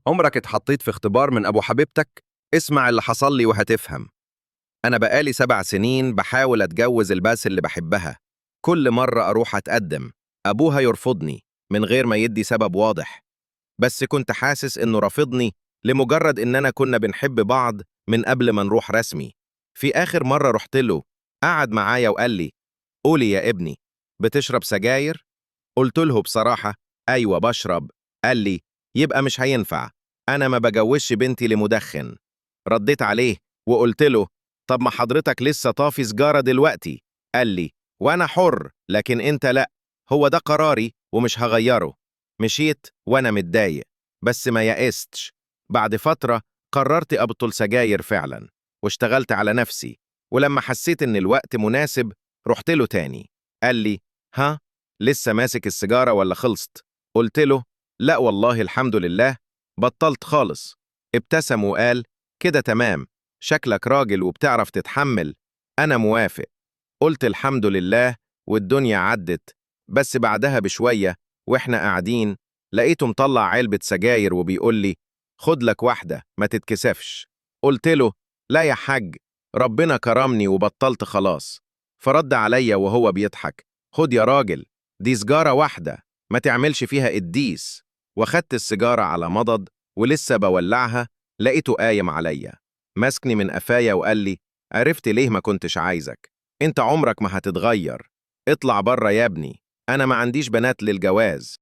عمرك اتحطيت في اختبار من أبو حبيبتك؟ اسمع اللي حصل لي وهتفهم. أنا بقالي 7 سنين بحاول أتجوز الباس اللي بحبها. كل مرة أروح أتقدم أبوها يرفضني من غير ما يدي سبب واضح، بس كنت حاسس إنه رافضني لمجرد إننا كنا بنحب بعض من قبل ما نروح رسمي. في آخر مرة رحت له قعد معايا وقال لي: قولي يا ابني، بتشرب سجاير؟ قلت له بصراحة: أيوة بشرب. قال لي: يبقى مش هينفع، أنا ما بجوزش بنتي لمدخن. رديت عليه وقلت له: طب ما حضرتك لسه طافي سجارة دلوقتي. قال لي: وأنا حر، لكن أنت لأ، هو ده قراري ومش هغيره. مشيت وأنا متضايق، بس ما يئستش. بعد فترة قررت أبطل سجاير فعلا، واشتغلت على نفسي، ولما حسيت إن الوقت مناسب رحت له تاني. قال لي: ها، لسه ماسك السيجارة ولا خلصت؟ قلت له: لا والله الحمد لله، بطلت خالص. ابتسم وقال: كده تمام، شكلك راجل وبتعرف تتحمل، أنا موافق. قلت الحمد لله، والدنيا عدت. بس بعدها بشوية وإحنا قاعدين لقيته مطلع علبة سجاير وبيقول لي: خد لك واحدة ما تتكسفش. قلت له: لا يا حاج، ربنا كرمني وبطلت خلاص. فرد عليا وهو بيضحك: خد يا راجل، دي سجارة واحدة، ما تعملش فيها قديس. وخدت السيجارة على مضض ولسه بولعها، لقيته قايم عليا ماسكني من قفايا وقال لي: عرفت ليه ما كنتش عايزك؟ انت عمرك ما هتتغير، اطلع بره يا ابني، انا ما عنديش بنات للجواز.